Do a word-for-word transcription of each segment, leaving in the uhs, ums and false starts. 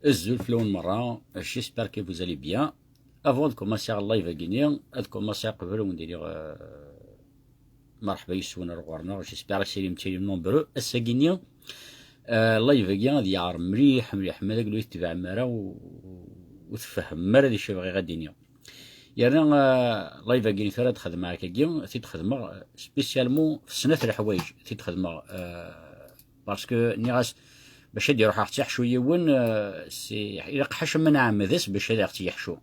Azul fell-awen merra, j'espère que vous allez bien. Avant de commencer live-agi-nni, ad commencer qbel ad wen-d-iniɣ, euh, merḥba yes-wen ar ɣur-neɣ, j'espère que tettwalim nombreux. Ass-agi-nni, euh, live-agi ad yeɛreq mliḥ, mliḥ, ma d aglu ur tebɛem ara u, u tfehmem ara d acu bɣiɣ ad d-iniɣ. Yerna, euh, live-agi-nni ara d-xedmeɣ akkagi, t-id-xedmeɣ, euh, spécialement f snat leḥwayeǧ, t-id-xedmeɣ, euh, parce que nniɣ-as, bac ad iruḥ ad ɣ-tt-iḥcu yiwen, euh, c'est, ilaq ḥaca ma nɛemmed-as bac ad ɣ-tt-yeḥcu.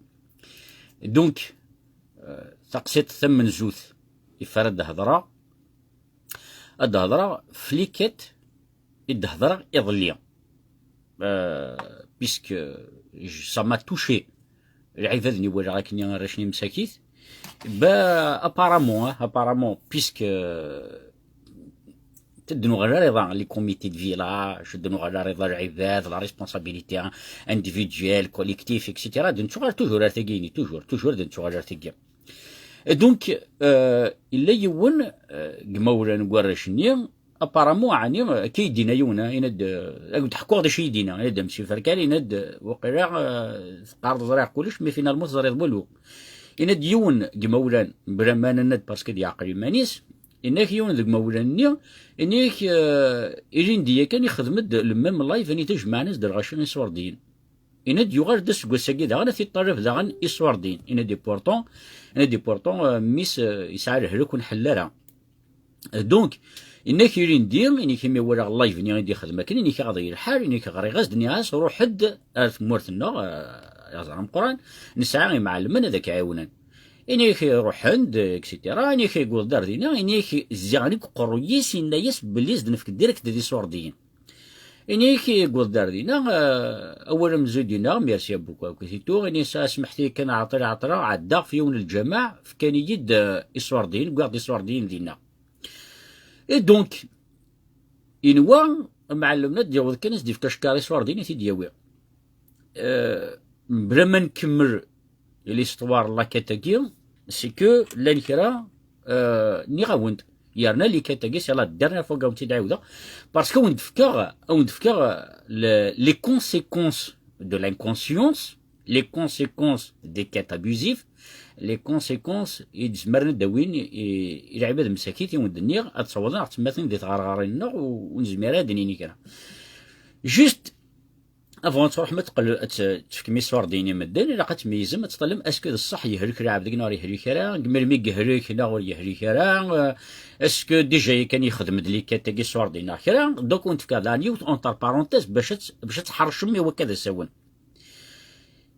Donc, euh, taqsiṭ tamenzut ifa ara d-hedreɣ, ad d-hedreɣ f liket i d-hedreɣ iḍelli. Euh, puisque je, ça m'a touché. Lɛibad-nni walaɣ akken arrac-nni msakit. Ba, apparemment, hein, apparemment, puisque, euh, ur d-nuɣal ara iḍ-a les comités de village, ur d-nuɣal ara iḍ-a lɛibad, la responsabilité, hein, individuelle, collective, et cetera. D nettuɣal toujours ar tagi-nni, toujours, toujours d nettuɣal ar tagi. Et donc, euh, yella yiwen, euh, deg imawlan n warrac-nni, apparemment, ɛni, akka i d-yenna yiwen, ah, yenna-d, eh, ad wen-d-ḥkuɣ d acu i d-yenna, yenna-d, monsieur Ferkal, yenna-d, eh, waqila, eh, teqqareḍ ẓriɣ kullec, mais finalement teẓriḍ walu. Yenna-d yiwen deg imawlan, bla ma nenna-d parce que ad yeɛqel iman-is, yenna-ak yiwen deg imawlan-nni, yenna-ak, eh, ilindi yakan ixdem-d le même live anida jemɛen-as-d lɣaci iṣurdiyen. Yenna-d yuɣal-d aseggas-agi daɣen ad t-iṭṭalab daɣen iṣurdiyen. Yenna-d pourtant, yenna-d pourtant, eh, mmi-s, eh, yesɛa lehlak ur nḥell ara. Donc, yenna-k ilindi, yenna-k imi walaɣ live-nni i d-ixdem akken, yenna-k aɣ-d-yelḥal, yenna-k ɣriɣ-as-d, nniɣ-as ruḥ-d ar tmurt-nneɣ, eh, ay aẓar ameqqran, nesɛa imɛellmen ad ak-ɛiwnen. Yenna-k ruḥen-d, et cetera. Yenna-k yewweḍ-d ar dinna, yenna-k ziɣen deg uqerruy-is, yenna-yas belli s-d-nefk direct d iṣurdiyen. Yenna-k yewweḍ-d ar dinna, eh, awal amenzu d-yenna, merci beaucoup, akkit i tuɣ, yenna-yas, asmeḥt-iyi kan, ɛṭil ɛṭleɣ, ɛeddaɣ f yiwen n lǧameɛ, fkan-iyi-d, eh, iṣurdiyen, wwiɣ-d iṣurdiyen dinna. Et donc, yenwa amɛellem-nni ad d-yaweḍ kan ad s-d-yefk acekkaṛ iṣurdiyen ad t-id-yawi. Eh, mebla ma nkemmel l'histoire n la quête-agi, c'est que llan kra, euh, nniɣ-awen-d. Yerna les quêtes-agi, c'est la dernière fois ad awen-tt-id-ɛiwdeɣ, parce que awen-d-fkeɣ, awen-d-fkeɣ, euh, le, les conséquences de l'inconscience, les conséquences des quêtes abusives, les conséquences i d-zemren ad d-awin i, i lɛibad msakit i wen-d-nniɣ ad ttawḍen ɣer tmatin di tɣerɣarin-nneɣ u, ur nezmir ara ad d-nini kra. Juste, avant ad tṛuḥem ad teqqel-, ad t-, tefkem iṣurdiyen i medden, ilaq ad tmeyyzem, ad teṭṭalem, est-ce que d ṣṣeḥ yehlek lɛebd-agi neɣ ur yehlek ara, deg melmi i yehlek neɣ ur yehlek ara, euh, est-ce que déjà yakan yexdem-d les quêtes-agi iṣurdiyen neɣ kra, donc ur n-tefka daɣen yiwet entre parenthèses bac ad, bac ad tḥercem i wakka d asawen.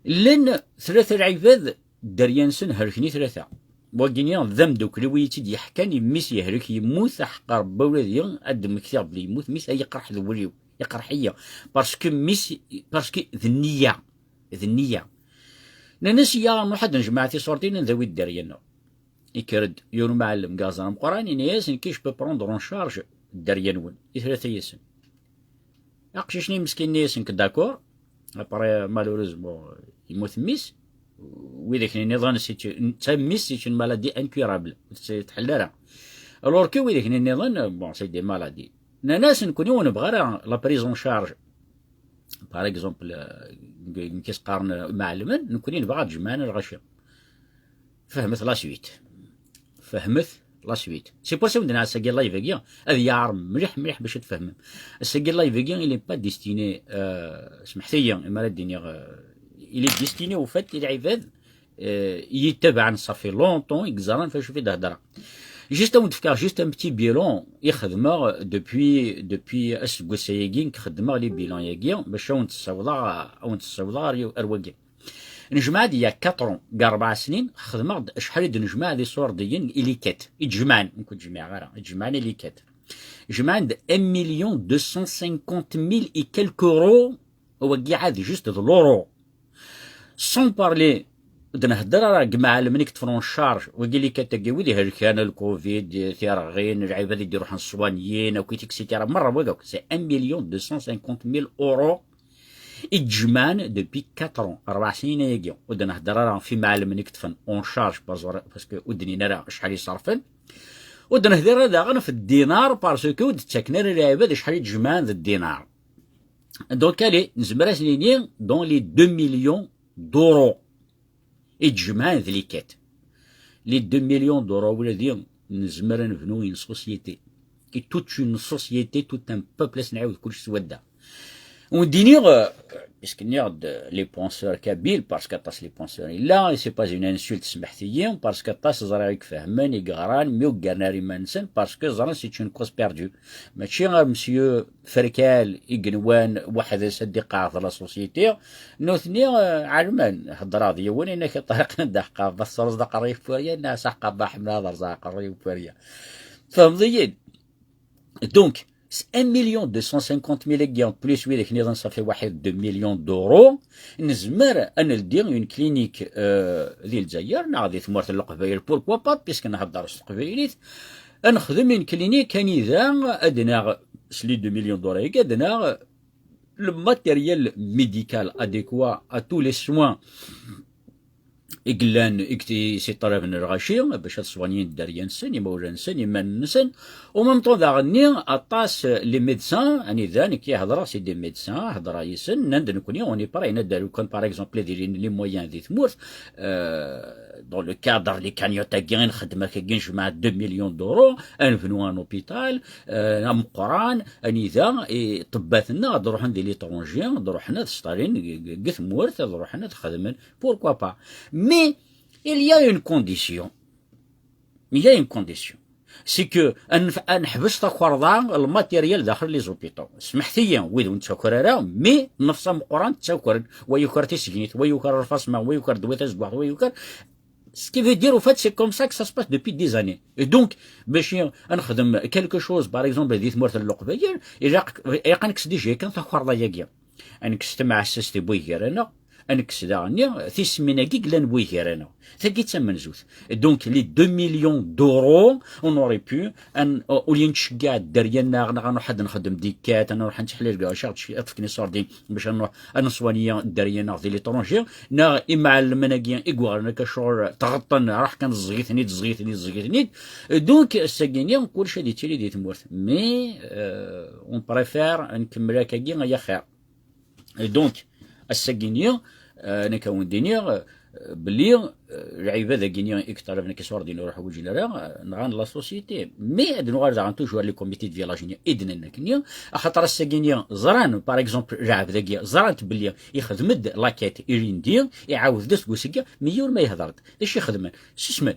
Llan tlata lɛibad dderya-nsen helken i tlata. Wagini d amdukkel-iw i yi-tt-id-yeḥkan, mmi-s yehlek yemmut, aḥeqq Rebbi ula d yiwen, ad d-mmektiɣ belli yemmut mmi-s, ay iqerḥ d wul-iw, iqerḥ-iyi. Parce que mmi-s, parce que d nniya, d nniya. Nnan-as, ya, nruḥ ad d-nejmeɛ tiṣurdiyin, ad d-nawi dderya-nneɣ. Yekker-d yiwen umɛellem deg aẓar ameqqran, yenna-yas, nekki, je peux prendre en charge dderya-nwen, i tlata-yasen. Aqcic-nni meskin-nni, nekk d'accord. Après, malheureusement, yemmut mmi-s. Widak-nni nniḍen, c'est une, ta mmi-s, c'est une maladie incurable. Ur tettḥell ara. Alors que widak-nni nniḍen, bon, c'est des maladies. Nnan-as, nekkni ur nebɣi ara la prise en charge. Par exemple, euh, nekk i s-qqaren imɛellmen, nekkni nebɣa ad jemɛen lɣaci. Fehmet la suite. Fehmet la suite. C'est pour ça wen-d-nniɣ ass-agi live-agi ad yeɛreq mliḥ, mliḥ bac ad tfehmem. Ass-agi live-agi, il est pas destiné, euh, smeḥt-iyi, imi ara d-iniɣ, euh, il est destiné au fait i lɛibad, euh, i yi-ttabaɛen, ça fait longtemps i yeẓran f acu i d-heddreɣ. Juste ad wen-d-fkeɣ juste un petit bilan i xedmeɣ depuis, depuis aseggas-agi i xeddmeɣ les bilans-agi, bac ad wen-d-ssawḍeɣ, ad wen-d-ssawḍeɣ ar, ar wagi. Nejmeɛ-d il y a quatre ans, deg rebɛa snin, xedmeɣ-d acḥal i d-nejmeɛ d iṣurdiyen i les quêtes. I d-jemɛen, nekk ur d-jmiɛeɣ ara, i d-jemɛen i les quêtes. Jemɛen-d un million deux cent cinquante mille et quelques euros, wagi ɛad juste d l'euro. Sans parler, ur d-nhedder ara deg imɛellmen i yeṭṭfen en charge, wagi les quêtes-agi, wid ihelken, le covid, tirɣin, lɛibad i d-iruḥen ṣwanyin, akkit, et cetera. Merra wagi akk, c'est un million deux cent cinquante mille euros i d-jemɛen depuis quatre ans, rebɛa snin ayagi. Ur d-nhedder ara f imɛellmen i yeṭṭfen en charge, parce, parce que ur d-nnin ara acḥal i ṣerfen. Ur d-nhedder ara daɣen f ddinar, parce que ur d-ttaken ara lɛibad acḥal i d-jemɛen d ddinar. Donc, allez, nezmer ad s-nini dans les deux millions d'euros i d-jemɛen d les quêtes. Les deux millions d'euros, ula d nezmer ad nebnu une société. Et toute une société, tout un peuple, ad s-nɛiwed kullec s wadda. Wen-d-iniɣ, euh, puisque nniɣ-d les penseurs kabyles, parce qu'aṭas les penseurs yella, et c'est pas une insulte, smeḥt-iyi, parce qu'aṭas ẓriɣ i ifehmen, i yeɣran, mi ur ggaren ara iman-nsen, parce que ẓran c'est une cause perdue. Mačči ar monsieur Ferkal i yenwan weḥd-s ad d-iqeɛɛed la société, nutni, euh, ɛelmen, heddreɣ d yiwen, yenna-k a Ṭariq, anda ḥeqqeɣ, ma tesreẓ d aqerru-y n Werya, nniɣ-as ḥeqqeɣ, ma ḥemmleɣ ad rẓeɣ aqerru-y n Werya. Tfehmeḍ-iyi-d? Donc, s un million deux cent cinquante mille agi, plus widak nniḍen, ça fait waḥid deux millions d'euros, nezmer ad neldi une clinique, euh, di Lezzayer, neɣ di tmurt n Leqbayel, pourquoi pas, puisque nhedder s teqbaylit, ad nexdem une clinique anida ad naɣ s les deux millions d'euros agi, ad naɣ le matériel médical adéquat à tous les soins i yellan, i t-, i s-iṭalaben lɣaci, bac ad soignin dderya-nsen, imawlan-nsen, iman-nsen. Au même temps daɣenni, aṭas les médecins, anida nekk i hedreɣ, c'est des médecins, hedreɣ yis-sen, nnan-d nekni, on est prêt, yenna-d, comme par exemple ad ilin les moyens di tmurt, euh, dans le cadre n les cagnottes-agi i nxeddem, akkagi nejmeɛ deux millions d'euros, ad nebnu un hôpital, euh, ameqqran, anida i ṭṭebbat-nneɣ ad ruḥen di l'étranger, ad ruḥen ad sṭalin deg, deg, deg tmurt, ad ruḥen ad xedmen, pourquoi pas. Mais il y a une condition. Il y a une condition. C'est que ad nef-, ad neḥbes takerḍa, le matériel daxel les hôpitaux. Smeḥt-iyi, wid ur nettaker ara, mais nefs ameqqran ttakren. Wa yuker tissegnit, wa yuker lfasma, wa yuker ddwa tazeggaɣt, wa yuker. Ce qui veut dire, au fait, c'est comme ça que ça se passe depuis des années. Et donc, bac ad nexdem quelque chose, par exemple, di tmurt n Leqbayel, ilaq, ilaq ad nekkes déjà kan takerḍa-agi. Ad nekkes tamɛessast i waygar-aneɣ, ad nekkes daɣen tismin-agi yellan n waygar-aneɣ. Tagi d tamenzut. Donc, les deux millions d'euros, on aurait pu, ad n-, au lieu n tceggeɛ dderya-nneɣ, neɣ ad nruḥ ad nxeddem des quêtes, ad nruḥ ad netteḥlil deg wacu, ad fken iṣurdiyen bac ad nruḥ ad neswani dderya-nneɣ di l'étranger, neɣ imɛellmen-agi i yuɣalen akka ccɣel tɣeṭṭen, raḥ kan ẓẓeg-iten-id, ẓẓeg-iten-id, ẓẓeg-iten-id. Donc, ass-agi-nni, kullec ad yettili di tmurt. Mais, euh, on préfère ad nkemmel akkagi, ay axir. Et donc, ass-agi-nni, euh, nekk ad wen-d-iniɣ, euh, belli, euh, lɛibad-agi-nni i yeṭṭalaben akka iṣurdiyen ur ḥwaǧen ara, euh, nɣan la société. Mais ad nuɣal daɣen toujours les comités de village-nni i d-nenna akkenni, axaṭer ass-agi-nni ẓran, par exemple, lɛebd-agi, ẓrant belli ixdem-d la quête ilindi, iɛawed-d aseggas-agi, mais yiwen ma yehder-d. D acu i xedmen? Susmen.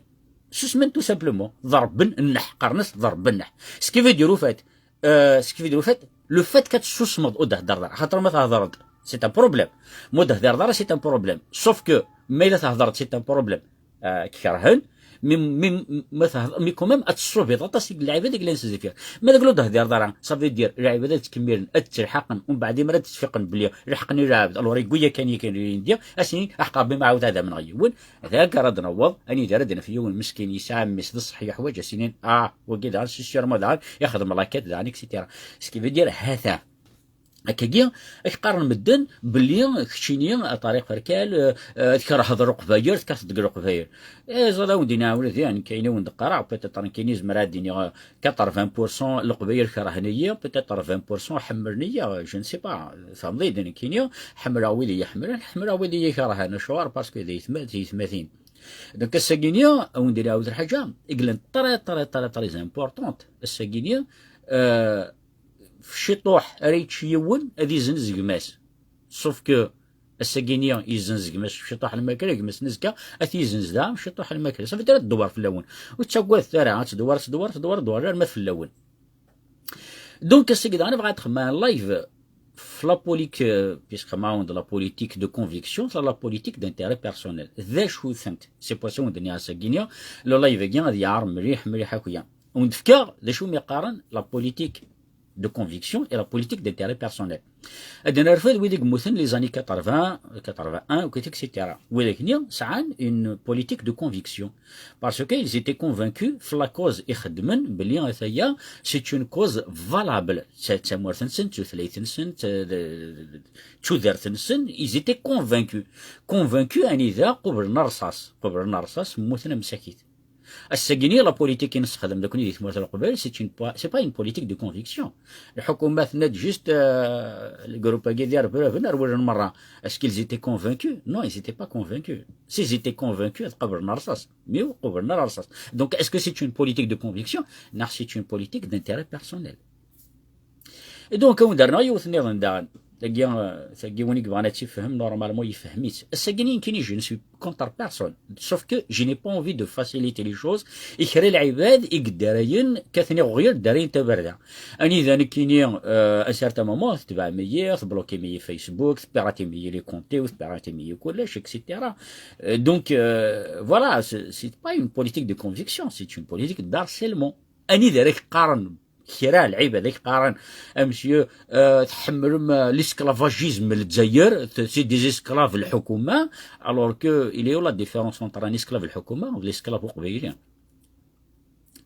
Susmen tout simplement. Ḍerben nneḥ. Qqaren-as ḍerben nneḥ. Ce qui veut dire, au fait, euh, ce qui veut dire, au fait, le fait que tessusmeḍ ur d-thedreḍ ara, xaṭer ma thedreḍ, c'est un problème. Ma ur d-thedreḍ ara, c'est un problème. Sauf que, ma yella thedreḍ, c'est un problème, euh, keṛhen. Mais, mais, ma thedreḍ, mais quand même, ad tessubiḍ aṭas n lɛibad i yellan s deffir. Ma dagi ur d-thedreḍ ara, ça veut dire, lɛibad ad ttkemmilen, ad ttelḥaqen, umbeɛd imir ad d-ttfiqen belli lḥeqen i lɛebd. Alors, yewwi yakan, yakan, yindi, ad s-yini, aḥeqqa bi ma ɛawed ad amneɣ yiwen. Dagi ara d-naweḍ, anida ara d-naf yiwen meskin yesɛa mmi-s d ṣṣeḥ, yeḥwaǧ ad s-inin, ah, wagi daɣen, c'est sûr, ma daɣen, ixdem la quête daɣen, et cetera. Ce qui veut dire, ha-t-a. Akkagi, ak qqaren medden belli keččini, a Ṭariq Ferkal, euh, euh, tkerheḍ Leqbayel, tekkateḍ deg Leqbayel. Eh, ẓad ad wen-d-iniɣ ula d nekk ayen i wen-d-qqareɣ, peut-être nekkini zemreɣ ad d-iniɣ, euh, quatre-vingts pour cent Leqbayel kerhen-iyi, peut-être vingt pour cent ḥemmlen-iyi, je ne sais pas. Tfehmeḍ-iyi-d, nekkini ḥemmleɣ wid i yi-ḥemmlen, ḥemmleɣ wid i yi-kerhen. Acuɣer? Parce que d aytma-, d aytmatin. Donc, ass-agi-nni, ad wen-d-iniɣ yiwet lḥaǧa i yellan très, très, très, très importante. Ass-agi-nni, euh, ciṭuḥ ara yečč yiwen, ad izenz gma-s. Sauf que ass-agi-nni yezzenz gma-s ciṭuḥ lmakla, gma-s n azekka ad t-yezzenz daɣen ciṭuḥ lmakla. Ça veut dire ad tdewwer fell-awen. Ur ttaggadet ara, ad tdewwer, tdewwer, tdewwer, tdewwer, arma fell-awen. Donc, ass-agi daɣen, nebɣa ad xedmeɣ un live f la politique, euh, puisque xedmeɣ-awen-d la politique de conviction, f la politique d'intérêt personnel. D acu-tent? C'est pour ça wen-d-nniɣ ass-agi-nni, le live-agi ad yeɛreḍ mliḥ, mliḥ akk-ya. Wen-d-fkeɣ d acu mi qqaren la politique de conviction et la politique d'intérêt personnel. Ad nerfed wid i yemmuten les années quatre-vingts, quatre-vingt-un, et cetera. Widak-nni sɛan une politique de conviction. Parce que ils étaient convaincus, f la cause i xeddmen, belli ataya, c'est une cause valable. D ta-, d tamurt-nsen, d tutlayt-nsen, d, d, d, d tudert-nsen, ils étaient convaincus. Convaincus anida, qublen rrṣaṣ. Qublen rrṣaṣ, mmuten am sakit. Ass-agi-ni, la politique i nessexdem nekkni di tmurt n Leqbayel, c'est une po-, c'est pas une politique de conviction. Lḥukuma tenna-d juste, euh, le groupe-agi d irebraben ar wurren merra. Est-ce qu'ils étaient convaincus? Non, ils étaient pas convaincus. S'ils étaient convaincus, ad qablen rrṣaṣ. Mais ur qablen ara rrṣaṣ. Donc, est-ce que c'est une politique de conviction? Non, c'est une politique d'intérêt personnel. Et donc, awen-d-rnuɣ yiwet nniḍen daɣen. Tagi, euh, tagi, win i yebɣan ad tt-ifhem, normalement, yefhem-itt. Ass-agi-ni, nekkini, je ne suis contre personne. Sauf que je n'ai pas envie de faciliter les choses. I kra lɛibad i yeddarayen, kkaten iɣyal, ddarayen tabarda. Anida nekkini, euh, à un certain moment, tetbeɛem-iyi, teblokim-iyi Facebook, tpiratim-iyi les comptes, tpiratim-iyi kullec, et cetera. Euh, donc, euh, voilà, c'est, c'est pas une politique de conviction, c'est une politique d'harcèlement. Anida ara k-qqaren kra lɛibad, ad k-qqaren, a monsieur, euh, tḥemmlem, euh, l'esclavagisme n Lezzayer, t-, c'est des esclaves lḥukuma, alors que il y a la différence entre un esclave lḥukuma et l'esclave uqbayli.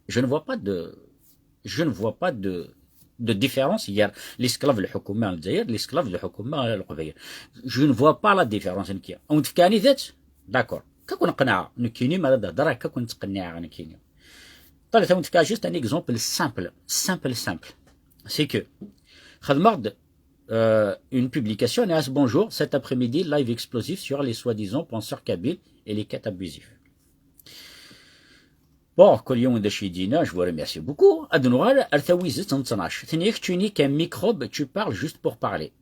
Je ne vois pas de, je ne vois pas de, de différence entre l'esclave lḥukuma n Lezzayer, l'esclave lḥukuma n Leqbayel. Je ne vois pas la différence. Nekki, awen-d-fkan idet, d'accord. Ad ken-qenɛeɣ, nekkini, mi ara d-hedreɣ, ad ken-ttqenniɛeɣ, nekkini. Ṭalet, awen-d-fkeɣ juste un exemple simple, simple, simple. C'est que, xedmeɣ-d, euh, une publication, et à ce bonjour, cet après-midi, live explosif sur les soi-disant penseurs kabyles et les quêtes abusives. Bon, kul yiwen d acu i d-yenna, je vous remercie beaucoup. Ad nuɣal ar tawizet n tnac. Tenna-yak, tu n'es qu'un microbe, tu parles juste pour parler.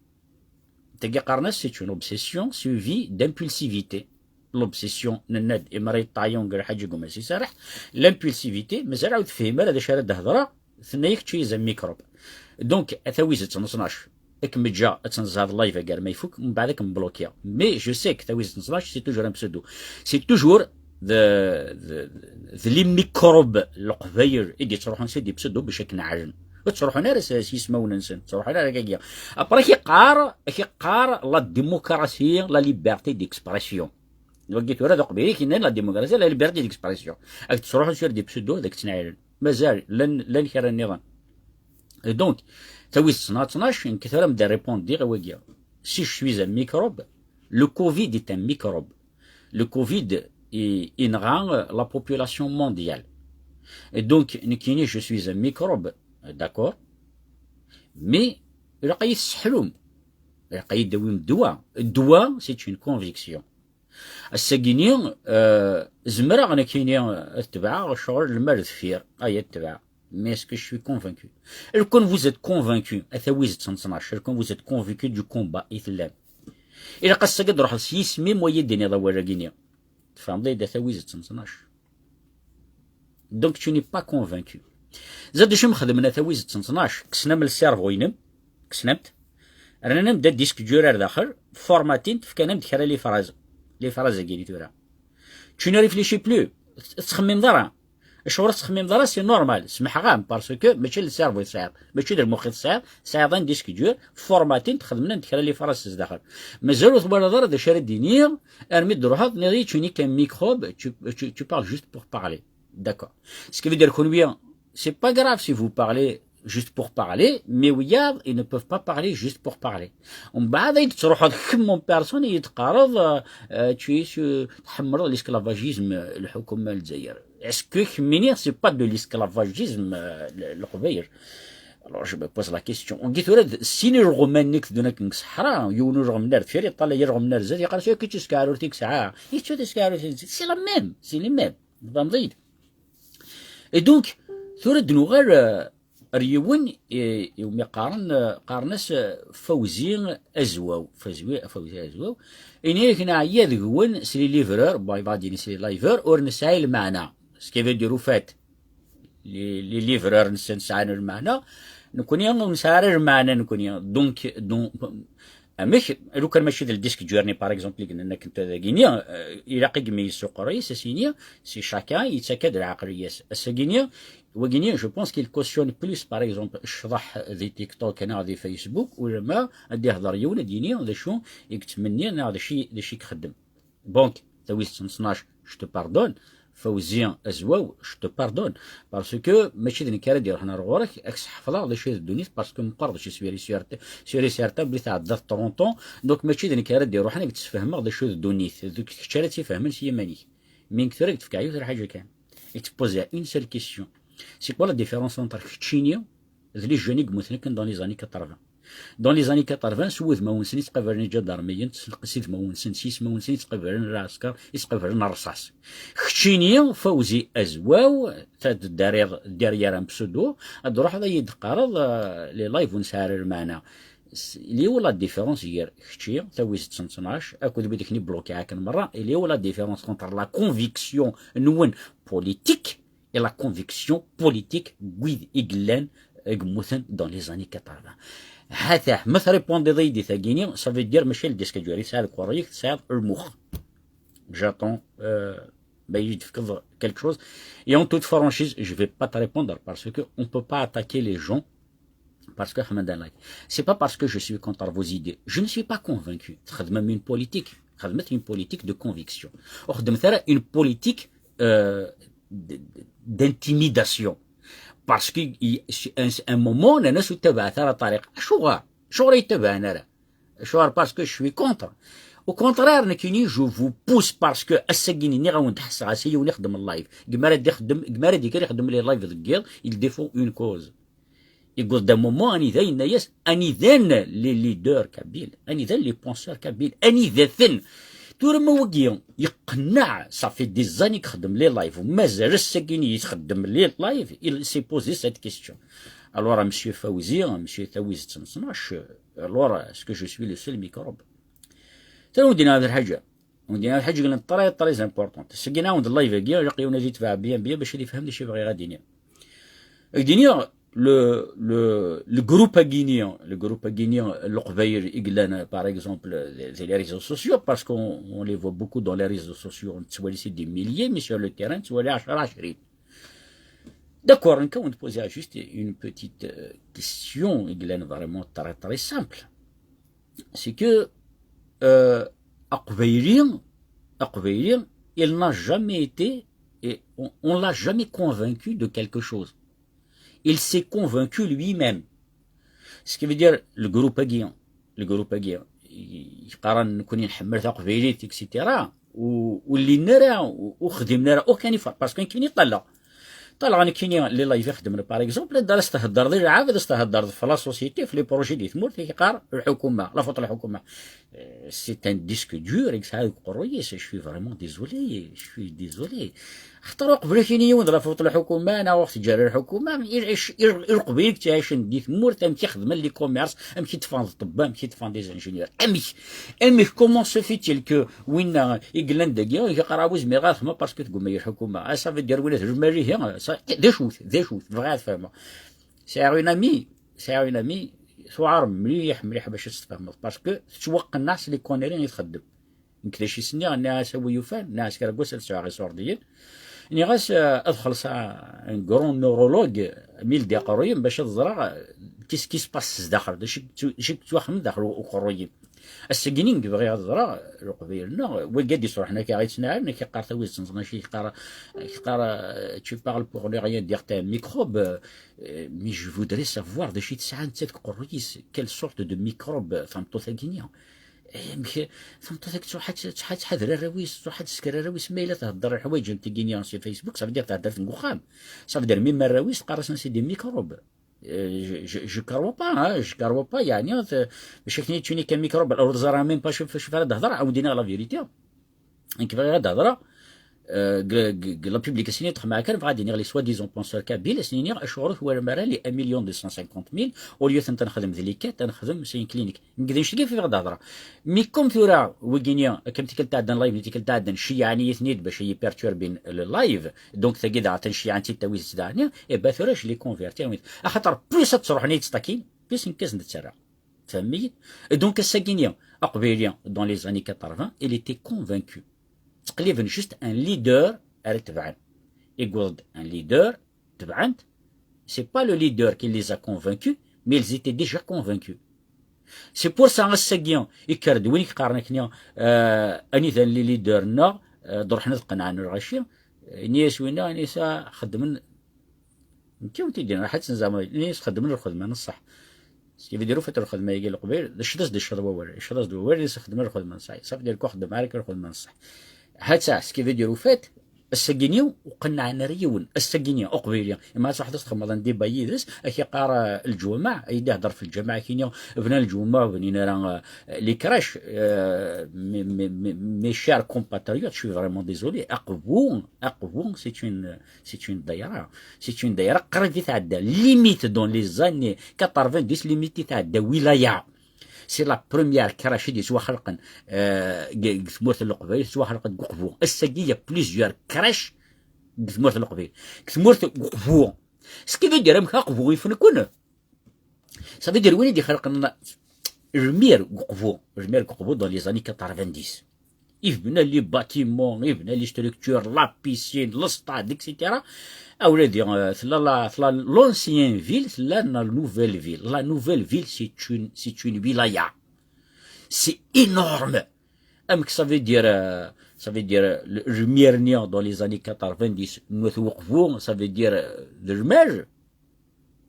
Tagi qqaren-as, c'est une obsession suivie d'impulsivité. L'obsession, nenna-d, imra yeṭṭayen deg lḥaǧa i guma s iserreḥ. L'impulsivité, mazal ur tefhim ara d acu ara d-hedreɣ, tenna-yak, tu es un microbe. Donc, a tawizet n tnac, ad kem-ǧǧeɣ ad tenzeɛḍ live-agi arma ifuk, mbeɛd ad kem-blokiɣ. Mais je sais que tawizet n tnac, c'est toujours un pseudo. C'est toujours de, de, de les microbes, leqbayel i d-yettruḥun s des pseudos bac ad ken-ɛren. Ur ttruḥun ara s, s yismawen-nsen, ur ttruḥun ara akkagi. Après, ad k-iqqar, ad k-iqqar la démocratie, la liberté d'expression. Wagi tura d aqbayli i k-yennan la démocratie, la liberté d'expression. Ad k-ttruḥun sur des pseudos, ad k-ttnɛilen. Mazal, llan, llan kra nniḍen. Et donc, tawizet n tnac, nekk tura ad m-d-répondiɣ i wagi. Si je suis un microbe, le covid est un microbe. Le covid i, yenɣa, euh, la population mondiale. Et donc, nekkini, je suis un microbe, d'accord? Mais, ilaq ad yi-tesseḥlum. Ilaq ad yi-d-tawim ddwa. Ddwa, c'est une conviction. Ass-agi-ni, euh, zemreɣ nekkini ad tebɛeɣ ccɣel lmal deffir, ay ad tebɛeɣ. Mais est-ce que je suis convaincu? Lukan vous êtes convaincu, a tawizet n tnac, lukan vous êtes convaincu du combat i tellam. Ilaq ass-agi ad ruḥeḍ s yisem-im, waya d-iniḍ awal-agi-ni. Tfehmeḍ-iyi-d, a tawizet n tnac. Donc, tu n'es pas convaincu. Zad acu m-xedmen a tawizet n tnac, kksen-am le cerveau-inem, kksen-am-t, rnan-am-d disque dur ar daxel, formatin-t, fkan-am-d kra les phrases. Les phrases-agi-ni tura. Tu ne réfléchis plus, ur tettxemmimeḍ ara. Acuɣer ur tettxemmimeḍ ara? C'est normal, semḥeɣ-am, parce que mačči d le cerveau i tesɛiḍ, mačči d lmux i tesɛiḍ, tesɛiḍ un disque dur, formatin-t, xedmen-am-d kra les phrases s daxel. Mazal ur twalaḍ ara d acu ara d-iniɣ, armi d-truḥeḍ, tenniḍ-iyi, tu n'es qu'un microbe, tu, tu, tu parles juste pour parler. D'accord. Ce qui veut dire, kenwi, c'est pas grave si vous parlez juste pour parler, mais wiyaḍ, ils ne peuvent pas parler juste pour parler. Umbeɛd ay d-tettruḥuḍ kemm en personne, i d-teqqareḍ, euh, euh, tu es, euh, tḥemmleḍ l'esclavagisme, euh, lḥukuma n Lezzayer. Est-ce que kemmini, c'est pas de l'esclavagisme, euh, le, Leqbayel? Alors, je me pose la question. Wagi tura d sin ireɣman-nni i iteddun akken deg ṣṣeḥra, yiwen ureɣman ar deffir, yeṭṭalay ireɣman ar zdat, yeqqar-as, "Kečč d tasekrart i yesɛa." Yečča tasekrart, c'est la même, c'est les mêmes. Tfehmeḍ-iyi-d? Et donc, tura ad d-nuɣal, euh, ar yiwen, eh, iwumi qqaren, eh, qqaren-as, eh, Fawzi Azwaw. Fawzi, Fawzi Azwaw. Ini-ak neɛya deg-wen s les livreurs, bon, yebɣa ad d-yini s les liveurs, ur nesɛi lmeɛna. Ce qui veut dire, au fait, les, les livreurs-nsen sɛan lmeɛna, nekkni ur nesɛi ara lmeɛna, nekkni. Donc, donc, amek, lukan mačči d le disque dur-nni, par exemple, i yennan akken tura dagini, eh, ilaq i yemmi yessuqer-is, as-yini, si chacun yettak-d lɛeqliya-s. Ass-agini, wagini, je pense qu'il cautionne plus, par exemple, ccḍeḥ di TikTok neɣ di Facebook, ulamma ad d-ihder yiwen ad d-yini d acu i yettmenni neɣ d acu, d acu i ixeddem. Donc, tawizet n tnac, je te pardonne. Fawzi Azwaw, je te pardonne. Parce que mačči d nekk ara d-iruḥen ar ɣur-k, ad k-sḥefḍeɣ d acu i d ddunit, parce que meqqar d acu sur, sur, sur et certain, belli tɛeddaḍ trente ans, donc mačči d nekk ara d-iruḥen ad k-d-sfehmeɣ d acu i d ddunit, d kečč ara tt-ifehmen s yiman-ik. Mi nekk tura ad k-d-fkeɣ yiwet n lḥaǧa kan. Il te pose une seule question. C'est quoi la différence entre keččini d les jeunes i yemmuten akken dans les années quatre-vingts? Dans les années quatre-vingts, s wudmawen-nsen i ttqabalen iǧadarmiyen, s idmawen-nsen, s yismawen-nsen i ttqabalen lɛesker, i ttqabalen rrṣaṣ. Keččini, Fawzi Azwaw, ta d-, derrière, derrière un pseudo, ad d-truḥeḍ ad yi-d-teqqareḍ, euh, les lives ur nesɛi ara lmeɛna. S-, il est où la différence gar kečči, Tawizi tsen tnac, akked wid i ken-ibloki akken merra? Il est où la différence entre la conviction nwen politique et la conviction politique n wid i yellan, i yemmuten dans les années quatre-vingts? Hatah, ma trépondiḍ-iyi-d i tagini, ça veut dire mačči le disque dur i tesɛa deg uqerruy-ik, tesɛiḍ lmux. J'attends, euh, ma yi-d-tefkeḍ quelque chose. Et en toute franchise, je vais pas te répondre parce que on peut pas attaquer les gens parce que, Ahmed Alak, c'est pas parce que je suis contre vos idées. Je ne suis pas convaincu. Txedmem une politique. Txedmet une politique de conviction. Ur xeddmet ara une politique, euh, d-, d-, d'intimidation. Parce que il, un, un moment, nnan-as ur ttabaɛet ara ṭariq. Acuɣer? Acuɣer ur yi-ttabaɛen ara? Acuɣer? Parce que je suis contre. Au contraire, nekkini, je vous pousse parce que ass-agi nniɣ-awen-d ḥesseɣ-as i yiwen ixeddem live. Gma ara d-ixeddem, gma ara d-ikker ixeddem les live deg yiḍ, il défend une cause. Yewweḍ-d un moment anida yenna-yas, anida-n les leaders kabyles, anida-n les penseurs kabyles, anida-ten? Tura ma wagi yeqneɛ, ça fait des années ixeddem les live, mazal ass-agi i ixeddem les live, il s'est posé cette question. Alors, à monsieur Fawzi, à monsieur Tawizi tsen tnac, alors, est-ce que je suis le seul microbe? Tura, wen-d-iniɣ lḥaǧa. Wen-d-iniɣ lḥaǧa yellan très, très importante. Seg-ina, wen-d live-agi, ilaq yiwen ad yetbeɛ bien, bien, bac ad yefhem d acu i bɣiɣ ad d-iniɣ. Ad d-iniɣ, le, le, le groupe-agi-ni, le groupe-agi-ni, Leqbayel i yellan, par exemple, di les réseaux sociaux, parce qu'on, on les voit beaucoup dans les réseaux sociaux, nettwali c'est des milliers, mais sur le terrain, nettwali ɛecra, ɛecrin. D'accord, nekk ad wen-d-poser juste une petite, euh, question, i yellan vraiment très, très simple. C'est que, euh, Aqbayli, Aqbayli, il n'a jamais été, et on, on l'a jamais convaincu de quelque chose. Il s'est convaincu lui-même. Ce qui veut dire, le groupe-agi, le groupe-agi, yeqqaren nekkni nḥemmel taqbaylit, et cetera. U, ur llin ara, u, ur xdimen ara aucun effort, parce que nekkini ṭṭalleɣ. Ṭṭalleɣ nekkini les live i xedmen, par exemple, anda ara s-theddreḍ i lɛebd, ara s-theddreḍ f la société, f les projets di tmurt, i yeqqar lḥukuma, la faute lḥukuma. Euh, c'est un disque dur i yesɛa deg uqerruy-is, je suis vraiment désolé, je suis désolé. Xaṭer uqbel ad k-yini yiwen d la faute lḥukuma, neɣ ur ɣ-teǧǧa ara lḥukuma, i, i, i, i Leqbayel i yettɛicen di tmurt, amek i xedmen les commerces, amek i ṭṭfen ṭṭebba, amek i ṭṭfen des ingénieurs, amek, amek, comment se fait-il que winna i yellan dagi, i yeqqar ur zmireɣ ad xedmeɣ parce que tgumma-yi lḥukuma. Ah, ça veut dire winna d lmal ihi, ça, d acu-t, d acu-t, bɣiɣ ad fehmeɣ. Sɛiɣ une amie, sɛiɣ une amie, tuɛer mliḥ, mliḥ bac ad tt-tfehmeḍ, parce que tettwaqenneɛ s les conneries i txeddem. Nekk d acu i s-nniɣ, nniɣ-as a wi yufan, nniɣ-as kra n wass ad sɛuɣ iṣurdiyen. Nniɣ-as, euh, ad xellṣeɣ un grand neurologue, mi ldi aqerruy-im, bac ad ẓreɣ, euh, qu'est-ce qui se passe sdaxel, d acu i yettw-, d acu i yettwaxdem daxel u-, uqerruy-im. Ass-agi-nni nekk bɣiɣ ad ẓreɣ, Leqbayel-nneɣ, wagi ad d-isruḥen akka i ttnaɛam, nekk yeqqar Tawizi tsen tnac, nekk yeqqar, nekk yeqqar, euh, tu parles pour ne rien dire, t'es un microbe, euh, mais je voudrais savoir d acu i tesɛa nettat deg uqerruy-is, quelle sorte de microbe, tameṭṭut-agi-nni. Eh, amek, tameṭṭut-agi tṛuḥ ad, tṛuḥ ad tḥader arraw-is, tṛuḥ ad tesker arraw-is, ma yella thedder lḥwayeǧ am tigi-nni si Facebook, ça veut dire thedder-ten deg uxxam. Ça veut dire même arraw-is teqqar-asen c'est des microbes. Euh, je, je, je crois pas, hein, je crois pas, yeɛni, t-, mačči akken yettuni kan microbe, ur ẓriɣ même pas acu, acu ara d-hedreɣ, ad wen-d-iniɣ la vérité. Nekk bɣiɣ ad d-hedreɣ, euh, deg, deg, deg la publication i d-xedmeɣ kan, bɣiɣ ad d-iniɣ les soi-disant penseurs kabyles, ad sen-iniɣ acuɣer ur twarem ara les un million deux cent cinquante mille, au lieu tent ad nexdem d les quatre, ad nexdem c'est une clinique. Nekk d annect-agi i bɣiɣ ad d-hedreɣ. Mais comme tura, wigi-nni, akka am tikkelt tɛeddan live, tikkelt tɛeddan, ceyyɛen-iyi-ten-id bac ad yi-perturbin le live, donc tagi daɣ atan ceyyɛen-tt-id Tawizi daɣen, eh ben tura je les convertis, axaṭer plus ad ttruḥen ad yi-ttakin, plus nekk ad sen-d-ttarraɣ. Tfehmem-iyi? Et donc, ass-agi-nni, Aqbayli, dans les années quatre-vingts, il était convaincu. Ttqelliben juste un leader ara tebɛen. Yewweḍ-d un leader, tebɛen-t. C'est pas le leader qui les a convaincus, mais ils étaient déjà convaincus. C'est pour ça, ass-agi, yekker-d win i yeqqaren akken, euh, anida-n les leaders-nneɣ, euh, ad ruḥen ad qenɛen lɣaci, ini-as winna, ini-as, ah, xeddmen, nekki ur t-id-yenna, ḥatt n zamani, ini-as xeddmen lxedma n ṣṣeḥ. Ce qui veut dire, au fait, lxedma-agi n Leqbayel, d acu d as-d-icceḍ wawal, icceḍ as-d wawal, ini-as xeddmen lxedma n ṣṣeḥ. Ça veut dire quoi, xeddmen ara kan lxedma n ṣṣeḥ. Hatta, ce qui veut dire, au fait, Ass-agi-ni ur qennɛen ara yiwen. Ass-agi-ni uqbayli, imi ad truḥeḍ ad txedmeḍ un débat yid-s, ad k-iqqar, euh, lǧumaɛ, ad yi-d-ihder ɣef lǧamaɛ akini, bnan lǧumaɛ, ur bnin ara, euh, les crèches. Euh, mes, mes, mes, mes chers compatriotes, je suis vraiment désolé. Aqbu, Aqbu, c'est une, c'est une daïra. C'est une daïra qrib i tɛedda. Limite dans les années quatre-vingt-dix, limite i tɛedda wilaya. C'est la première crèche i d-yettwaxelqen, euh, deg, deg tmurt n Leqbayel, tettwaxelqen deg Uqbu. Ass-agi, il y a plusieurs crèches deg tmurt n Leqbayel. Deg tmurt n Uqbu. Ce qui veut dire, amek Aqbu ifenken? Ça veut dire, win i d-ixelqen lmir n Uqbu, lmir n Uqbu dans les années quatre-vingt-dix. Ibna les bâtiments, ibna les structures, la piscine, le stade, et cetera. Awladi, euh, tella la, tella l'ancienne ville, tella la nouvelle ville. La nouvelle ville, c'est une, c'est une wilaya. C'est énorme. Amek, ça veut dire, euh, ça veut dire, euh, le, lmir-nni dans les années quatre-vingt-dix, n At Uqbu, ça veut dire, euh, de l'image.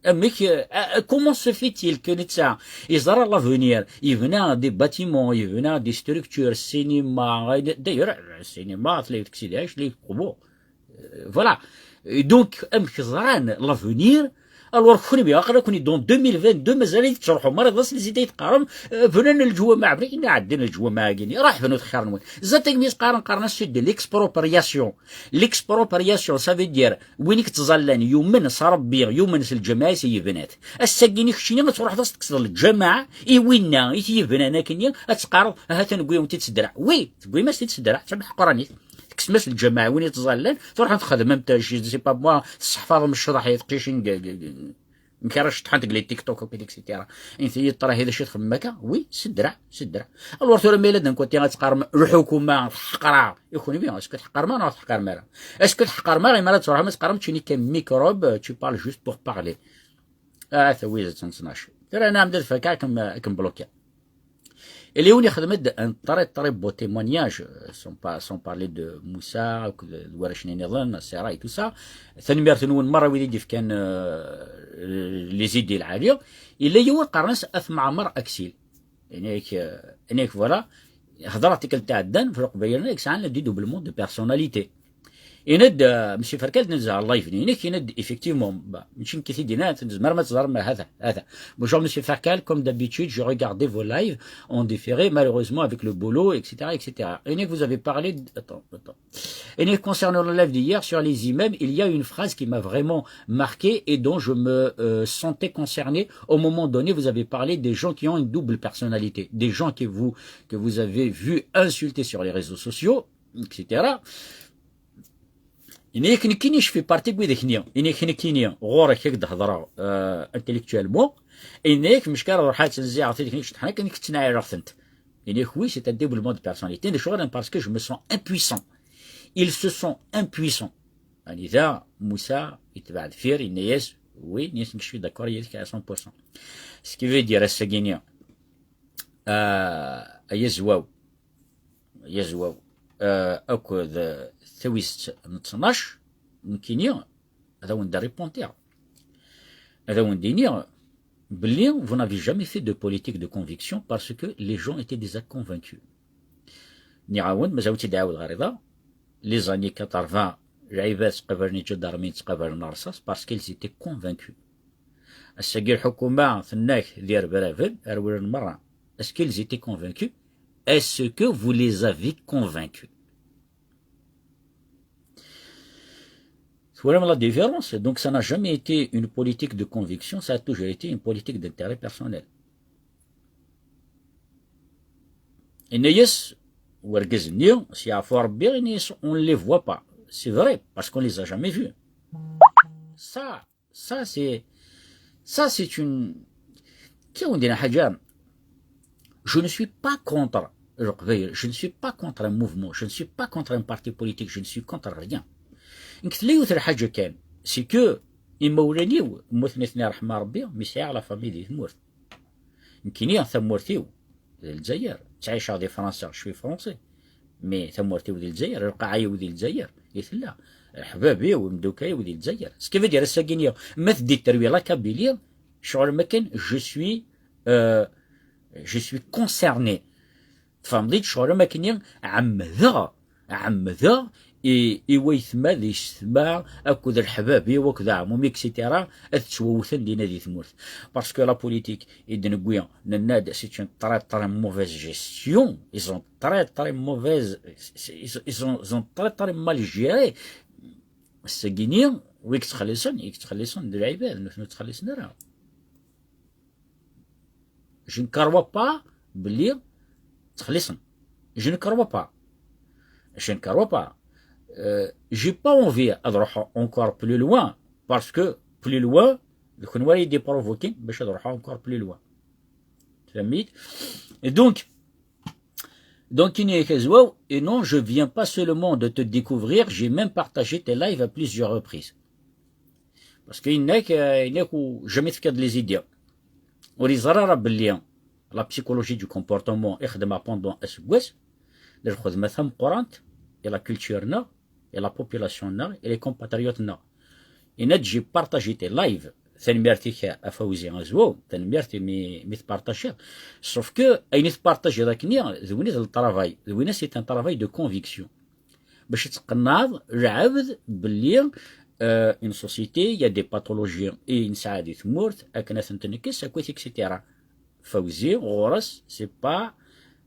Amek, euh, euh, comment se fait-il que netta yeẓra l'avenir, yebna des bâtiments, yebna des structures, cinéma, euh, d'ailleurs, euh, cinéma, tella deg Sidi Ɛic, tella deg Uqbu. Euh, voilà. Et donc, amek ẓran l'avenir? Alors, kenwi, aql-aken dans deux mille vingt-deux, mazal-it tettruḥum ara d ass-nni i d-teqqarem, euh, bnan lǧumaɛ, bnan, inna ɛeddan lǧumaɛ-agi-nni, ruḥ bnut xir-nwen. Zdat-agi mi s-qqaren, qqaren-as c'est de l'expropriation. L'expropriation, ça veut dire, win i yettẓallan, yumen s Ṛebbi, yumen s lǧamaɛ-is, yebna-t. Ass-agi-nni keččini ad truḥeḍ ad s-tekkseḍ lǧamaɛ i winna i t-yebnan akkenni, ad teqqareḍ, ahat tewwim-t-id s ddreɛ. Oui, tewwim-as-t-id s ddreɛ, d tameḥqranit. Tekksem-as lǧamaɛ, win i yettẓallan, truḥem txedmem-t, je sais pas moi, tesseḥfaḍem ccḍeḥ i teqcicin g-, g-, g-, amek ara ceṭṭḥent deg les TikTok, et cetera. Inti yeṭṭrahi d acu i txemmem akka? Oui, s ddreɛ, s ddreع. Alors tura ma yella d'un côté ad teqqarem lḥukuma tḥeqreɣ, i kunwi, est-ce que tḥeqrem neɣ tḥeqrem ara? Est-ce que tḥeqrem ara, imi ara d-truḥem ad teqqarem tu n'es qu'un microbe, tu parles juste pour parler? Ah, tawizi n tnac. Tura nɛam d adfak akken, akken bloqué. Ila yiwen ixdem-d un très, très beau témoignage, euh, sans pa-, sans parler de Moussa, akked d warrac-nni nniḍen, Sera et tout ça. Tanemmirt-nwen merra wid i d-yefkan, euh, les idées lɛali. Ila yiwen qqaren-as At Meɛmer Aksil. Yenna-yak, euh, yenna-yak, voilà, hedreɣ tikkelt iɛeddan, f Leqbayel-nni, sɛan le dédoublement de personnalité. Yenna-d, euh, Monsieur Ferkal, nezha live-nni-inek, yenna-d, effectivement, bah, mačči nekk i t-id-yenna, tzemrem ad teẓrem, hata, hata. Bonjour, Monsieur Ferkal, comme d'habitude, je regardais vos lives en différé, malheureusement, avec le boulot, et cetera, et cetera. Et vous avez parlé de, attends, attends. Et concernant le live d'hier sur les imams, il y a une phrase qui m'a vraiment marqué et dont je me, euh, sentais concerné. Au moment donné, vous avez parlé des gens qui ont une double personnalité, des gens que vous, que vous avez vu insulter sur les réseaux sociaux, et cetera. Yenna-yak nekkini, je fais partie n widak-nni. Yenna-yak nekkini, ɣur-k ad k-d-hedreɣ, euh, intellectuellement. Yenna-yak mecka ara ruḥeɣ ad tt-nziɛeɣ, tidak-nni ceṭṭḥen akken, ad k-ttnaɛireɣ-tent. Yenna-yak oui, c'est un dédoublement de personnalité. D acu ara, parce que je me sens impuissant. Ils se sont impuissants. Anida Moussa yetbeɛ deffir, yenna-yas oui, yenna-yas nekk je suis d'accord yid-k à cent pour cent. Ce qui veut dire, ass-agi-nni, euh, ay azwaw, ay azwaw, euh, akked, euh, tawizet n tnac, nekkini ad awen-d-répondre. Ad awen-d-iniɣ belli vous n'avez jamais fait de politique de conviction parce que les gens étaient déjà convaincus. Nniɣ-awen-d, mazal ur tt-id-ɛawdeɣ ɣer iḍ-a, les années quatre-vingts, lɛibad ttqabalen iǧadarmiyen, ttqabalen rrṣaṣ parce qu'ils étaient convaincus. Ass-agi lḥukuma tenna-k d irebraben, rewlen merra. Est-ce qu'ils étaient convaincus? Est-ce que vous les avez convaincus? Twalam la différence? Donc ça n'a jamais été une politique de conviction, ça a toujours été une politique d'intérêt personnel. Yenna-yas wergaz-nni, s yeɛfu Rebbi, yenna-yas on ne les voit pas. C'est vrai, parce qu'on les a jamais vus. Ça, ça c'est, ça c'est une, كي ندير حاجة. Je ne suis pas contre Leqbayel, je ne suis pas contre un mouvement, je ne suis pas contre un parti politique, je ne suis contre rien. Nekk tella yiwet lḥaǧa kan, c'est que imawlan-iw, mmuten-iten iṛḥem Rebbi, mi sɛiɣ la famille di tmurt. Nekkini tamurt-iw d Lezzayer, ttɛiceɣ di Fransa, je suis français. Mais tamurt-iw di Lezzayer, lqaɛa-iw di Lezzayer i tella. Leḥbab-iw, imdukal-iw di Lezzayer. Ce qui veut dire, ass-agi-nni, ma teddi terwi la Kabylie, ccɣel am akken, je suis, euh, je suis concerné. Tfehmeḍ-iyi-d, ccɣel am akken-nni, ɛemmdeɣ, ɛemmdeɣ, i, i waytma d yessetma akked leḥbab-iw akked aɛmum, et cetera, ad ttwawten dinna di tmurt. Parce que la politique i d-newwi, nenna-d, c'est une très, très mauvaise gestion. Ils ont très, très mauvaise, ils ont, ils ont très, très mal géré. Ass-agini, wi yettxelliṣen, i yettxelliṣen d lɛibad, nutni ur ttxelliṣen ara. Je ne crois pas belli ttxelliṣen. Je ne crois pas. Je ne crois pas. Euh, j'ai pas envie ad ruḥeɣ encore plus loin, parce que plus loin, d kenwi ara yi-d-iprovokin bac ad ruḥeɣ encore plus loin. Tfehmem-iyi? Et donc, donc, ini-ak azwaw, et non, je viens pas seulement de te découvrir, j'ai même partagé tes lives à plusieurs reprises. Parce que yenna-k, euh, yenna-k u-, jamais tefkiḍ les idées. Ur yeẓri ara belli la psychologie du comportement i xedmeɣ pendant aseggas, d lxedma tameqqrant i la culture-nneɣ, i la population-nneɣ, i les compatriotes-nneɣ. Yenna-d, j'ai partagé tes lives. Tanemmirt-ik a Fawzi Azwaw, tanemmirt mi, mi tpartajiḍ. Sauf que ayen i tpartajiḍ akkenni, d win i d le travail, d win c'est un travail de conviction. Bac ad tqenɛeḍ lɛebd belli, euh, une société, il y a des pathologies i nesɛa di tmurt, akken ad tent-nekkes, akkit, et cetera. Fawzi, ɣur-s, c'est pas,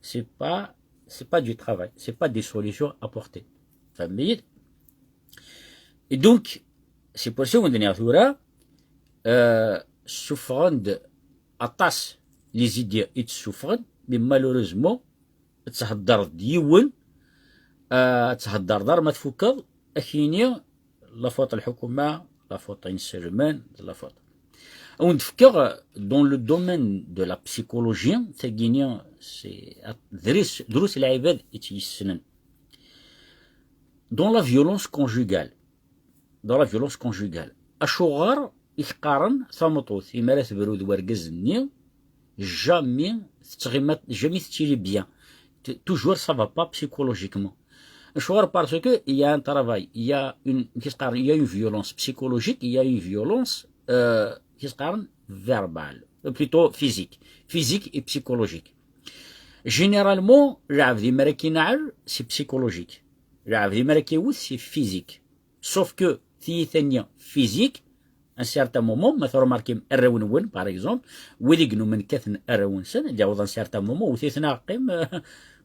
c'est pas, c'est pas du travail, c'est pas des solutions apportées. Tfehmem-iyi-d? Et donc, c'est pour ça i wen-d-nniɣ tura, euh, ssufɣen-d aṭas les idées i d-ssufɣen, mais malheureusement, ad theddreḍ d yiwen, euh, ad theddreḍ arma tfukeḍ, ad k-yini la faute n lḥukuma, la faute n yinselmen, d la faute. Ad wen-d-fkeɣ, euh, dans le domaine de la psychologie, tagini, c'est drus, drus lɛibad i tt-yessnen. Dans la violence conjugale. Dans la violence conjugale. Acuɣer i k-qqaren tameṭṭut, imi ara tebru d wergaz-nni, jamais tettɣima, jamais tettili bien. T-, toujours ça va pas psychologiquement. Acuɣer? Parce que il y a un travail, il y a une, qu'est-ce que, il y a une violence psychologique, il y a une violence, euh, qu'est-ce que, verbale, euh, plutôt physique. Physique et psychologique. Généralement, lɛebd imi ara k-ineɛɛel, c'est psychologique. Lɛebd imi ara k-iwet, c'est physique. Sauf que tiyita-nni physique, un certain moment, ma tṛumarkim arraw-nwen, par exemple, wid i inumen kkaten arraw-nsen, ad yaweḍ un certain moment, wet-iten aɣ qqim,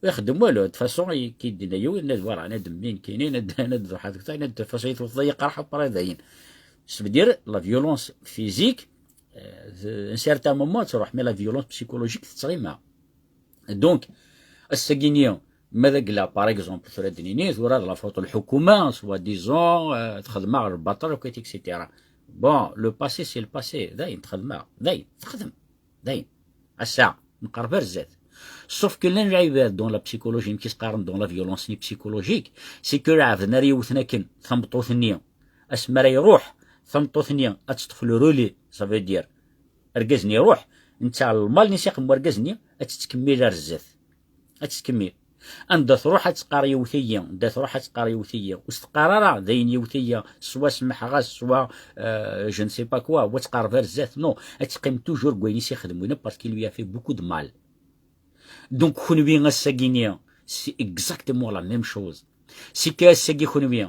ixeddem walu, de façon, i k-id-yenna yiwen, ad wara, ad mmi nekkini, ad, ad ruḥeɣ deg tayin, de façon, i tewteḍ-iyi qerḥ, après dayen. Ça veut dire, la violence physique, euh, un certain moment, ad truḥ, mais la violence psychologique, tettɣima. Donc, ass-agini, ma d agla, par exemple, tura d-nini, tura d la faute n lḥukuma, soi-disant, euh, txedmeɣ lbaṭel, et cetera. Bon, le passé, c'est le passé. Dayen, txedmeɣ. Dayen, texdem. Dayen. Ass-a, nqerreb ar zdat. Sauf que llan lɛibad dans la psychologie, amek i s-qqaren dans la violence-nni psychologique, c'est que lɛebd-nni ara yewten akken tameṭṭut-nni, asmi ara iruḥ, tameṭṭut-nni ad teṭṭef le relais, ça veut dire, argaz-nni iruḥ, netta lmal-nni s ixdem urgaz-nni, ad tettkemmil ar zdat. Ad tettkemmil. Anda truḥ ad teqqar yewwet-iyi, anda truḥ ad teqqar yewwet-iyi. Ur s-teqqar ara, dayen yewwet-iyi, swa semmḥeɣ-as, swa, euh, je ne sais pas quoi, wa tqerreb ar zdat, non, ad teqqim toujours deg wayen i s-ixdem winna, parce qu'il lui a fait beaucoup de mal. Donc, kenwi ass-agi-nni, c'est exactement la même chose. C'est que ass-agi kenwi,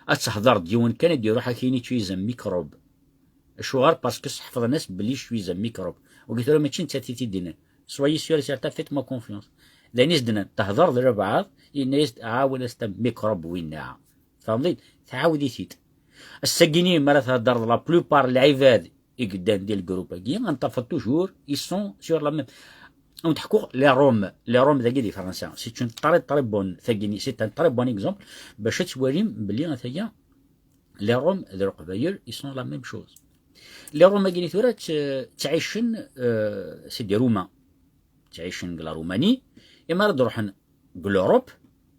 ad tehdreḍ d yiwen kan, ad d-iruḥ ad k-yini tu es un microbe. Acuɣer? Parce que sḥefḍen-as belli tu es un microbe. Wagi tura mačči nettat i t-id-yennan. Soyez sûr et certain, faites-moi confiance. D ayen i s-d-nnan, tehder d lbeɛḍ, yenna-yas-d, ɛawen-as-t, a microbe winna. Tfehmeḍ-id? Tɛawed-it-id. Ass-agi-nni, mi ara thedreḍ la plupart n lɛibad i yeddan di lgrup-agi, ad tafeḍ toujours, ils sont sur la même. Ad wen-d-ḥkuɣ les Roms, les Roms dagi di Fransa. C'est une très, très bonne, tagi-nni, c'est un très bon exemple, bac ad twalim belli ataya, les Roms d Leqbayel, ils sont la même chose. Les Roms-agi-nni tura tt-, ttɛicen, euh, c'est des Roumains. Ttɛicen deg la Roumanie, imi ara d-ruḥen deg l'Europe,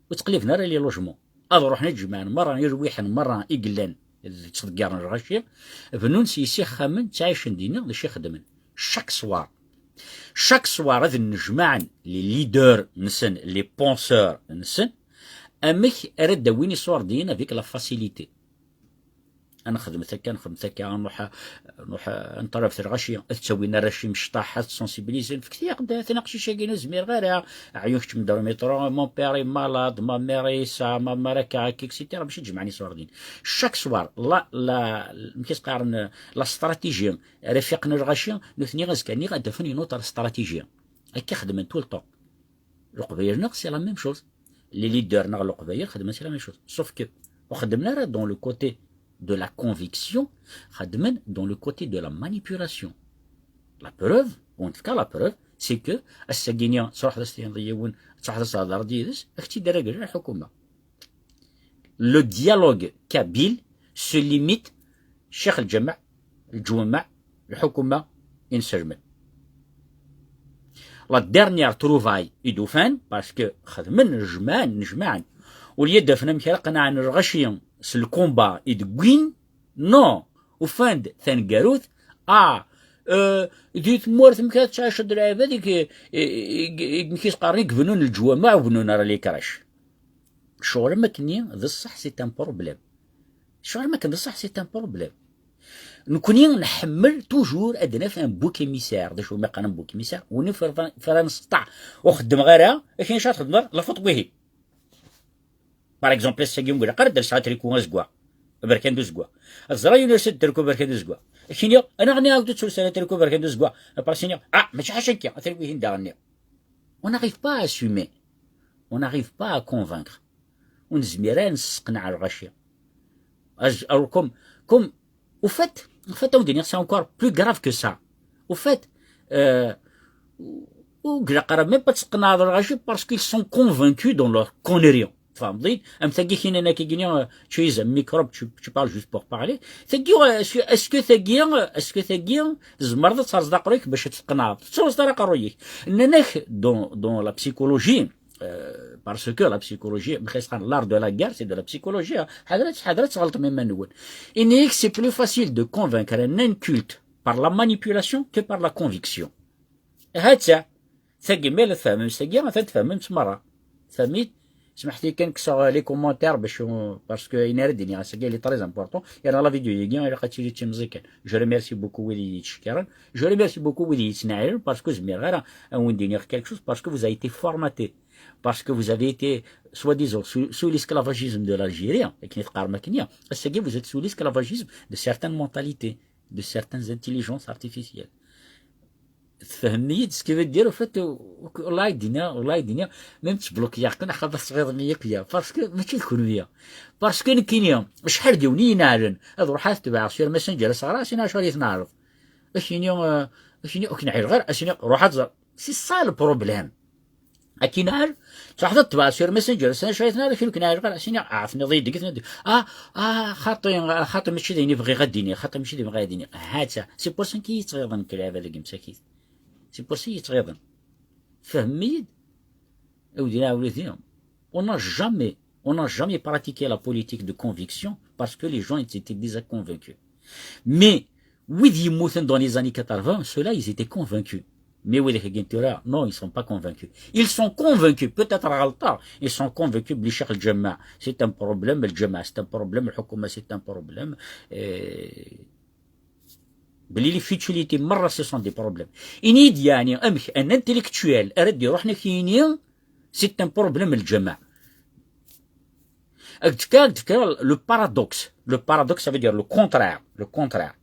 ur ttqelliben ara les logements. Ad ruḥen ad jemɛen merra irwiḥen merra i yellan d ttḍeggiren lɣaci, bnun s yisixxamen, ttɛicen dinna, d acu i xeddmen? Chaque soir. Chaque soir ad nnejmaɛen les leaders-nsen, les penseurs-nsen, amek ara d-awin iṣurdiyen avec la facilité. Ad nexdem akka, nexdem akka, nruḥ, nruḥ, nṭaleb lɣaci, ad ttawin arrac imecṭaḥ, ad sensibiliser, fket-aɣ-d, atan aqcic-agi ur zmireɣ ara, aɛyun kečč d métro, mon père est malade, ma mère est ça, ma mère akka, akka, et cetera. Mačči d jemɛen iṣurdiyen. Chaque soir, la, la, amek i s-qqaren, la stratégie, ara fiqen lɣaci, nutni azekka-nni ad d-afen une autre stratégie. Akka xedmen tout le temps. Leqbayel-nneɣ, c'est la même chose. Les leaders-nneɣ n Leqbayel xedmen, c'est la même chose. Sauf que ur xeddmen ara dans le côté de la conviction, xeddmen dans le côté de la manipulation. La preuve, ou en tout cas la preuve, c'est que ass-agi-nni truḥeḍ ad s-tiniḍ i yiwen, truḥeḍ ad tehḍreḍ yid-s, ad k-tt-id-terr lḥukuma. Le dialogue kabyle se limite, ccix, lǧameɛ, lǧumaɛ, lḥukuma, inselmen. La dernière trouvaille i d-ufan, parce que xedmen, jemɛen, jemɛen, au lieu d-afen amek ara qenɛen lɣaci s lkumba i d-wwin, non, ufan-d taneggarut, ah, euh, di tmurt amek ara ttɛiceḍ lɛibad i, i, i, i, amek i s-qqaren, i yebnun leǧwamaɛ ur bnun ara les crèches. Ccɣel am akken-nni d ṣṣeḥ, c'est un problème. Ccɣel am akken d ṣṣeḥ, c'est un problème. Nekkni nḥemmel toujours ad naf un bouc émissaire. D acu umi qqaren bouc émissaire? Win ur nesteṭaɛ, ur xeddmeɣ ara, akken acu ara txedmeḍ, la faute wihin. Par exemple, ass-agi ur ilaq ara ad lseɣ atriku azeggaɣ, aberkan d uzeggaɣ. Ad ẓreɣ yiwen yers-d atriku aberkan d uzeggaɣ. Ad k-iniɣ, anaɣ-nni ad tt-telseḍ atriku aberkan d uzeggaɣ? Ad k-iniɣ, ah, mačči ḥaca nekki, atriku-ihin daɣen-nni. On n'arrive pas à assumer. On n'arrive pas à convaincre. Ur nezmir ara ad nesseqneɛ lɣaci. Comme, comme, au fait, au fait, on dirait c'est encore plus grave que ça. Au fait, euh, ur ilaq ara même pas ad tesseqneɛeḍ lɣaci parce qu'ils sont convaincus dans leur connerie. Tfehmeḍ-iyi? Am tagi kinin akka gini, euh, tu es un microbe, tu, tu parles juste pour parler. Tagi, euh, est-ce que, est-ce que tagi, euh, est-ce que tagi, tzemreḍ ad terẓeḍ aqerruy-ik bac ad tesseqneɛeḍ? Ur tettruẓeḍ ara aqerruy-ik. Nnan-ak dans, dans la psychologie, euh, parce que la psychologie, l'art de la guerre, c'est de la psychologie, hein. Ḥader, ḥader ad tɣelṭem iman-nwen. Ini-ak, c'est plus facile de convaincre un inculte par la manipulation que par la conviction. Ha-tt-a. Tagi, ma la tfehmem, tagi, atan tfehmem-tt merra. Tfehmit? Smaḥet-iyi kan, kkseɣ les commentaires bac, parce que ayen ara d-iniɣ ass-agi, il est très important. Yerna la vidéo-agi, ilaq ad tili d timẓi kan. Je remercie beaucoup wid i yi-yettcekkaren. Je remercie beaucoup wid i yi-yettnaɛilen, parce que ur zmireɣ ara ad wen-d-iniɣ quelque chose, parce que vous avez été formaté. Parce que vous avez été, soi-disant, sous, sous l'esclavagisme de l'Algérie, akken i teqqarem akken-nni. Ass-agi, vous êtes sous l'esclavagisme de certaines mentalités, de certaines intelligences artificielles. Tfehmem-iyi-d ce qui veut dire, au fait, والله d-iniɣ, والله d-iniɣ, même tblokyaɣ kan, axaṭer tɣiḍem-iyi akk-ya, parce que mačči d kenwi-ya. Parce que nekkini, acḥal d yiwen i yi-ineɛlen, ad ruḥeɣ ad t-tebɛeɣ sur Messenger, ad s-ɣreɣ, ad s-iniɣ acu ara yi-tneɛleḍ. Ad k-iniɣ, euh, ad k-iniɣ ur k-neɛɛleɣ ara, ad s-iniɣ ruḥ ad tẓer. C'est ça le problème. Ad k-ineɛɛel, truḥeḍ ad tebɛeḍ sur Messenger, ad s-iniɣ acu ara yi-tneɛleḍ, ur k-neɛɛleɣ ara, ad s-iniɣ ɛefneḍ-iyi-d, ggten-d. Ah, ah, xaṭi, xaṭi, mačči d ayen i bɣiɣ ad d-iniɣ, xaṭi, mačči d ayen i bɣiɣ ad iniɣ. Ha-tt-a, c'est pour ça i yi-ttɣiḍen nekk lɛibad-agi msakit. C'est pour ça i yi-ttɣiḍen. Tfehmem-iyi-d? Awdi, awdi. On n'a jamais, on n'a jamais pratiqué la politique de conviction parce que les gens étaient déjà convaincus. Mais wid yemmuten dans les années quatre-vingts, ceux-là, ils étaient convaincus. Mais wid-agi n tura, non, ils sont pas convaincus. Ils sont convaincus, peut-être ɣelṭeɣ, ils sont convaincus belli ccix, lǧameɛ, c'est un problème, lǧameɛ, c'est un problème, lḥukuma, c'est un problème. Euh, belli les futilités merra, ce sont des problèmes. Ini-yi-d, yeɛni, amek un intellectuel ara d-iruḥen ad k-yini c'est un problème, lǧameɛ. Ad k-d-fkeɣ, ad k-d-fkeɣ le paradoxe. Le paradoxe, ça veut dire le contraire. Le contraire.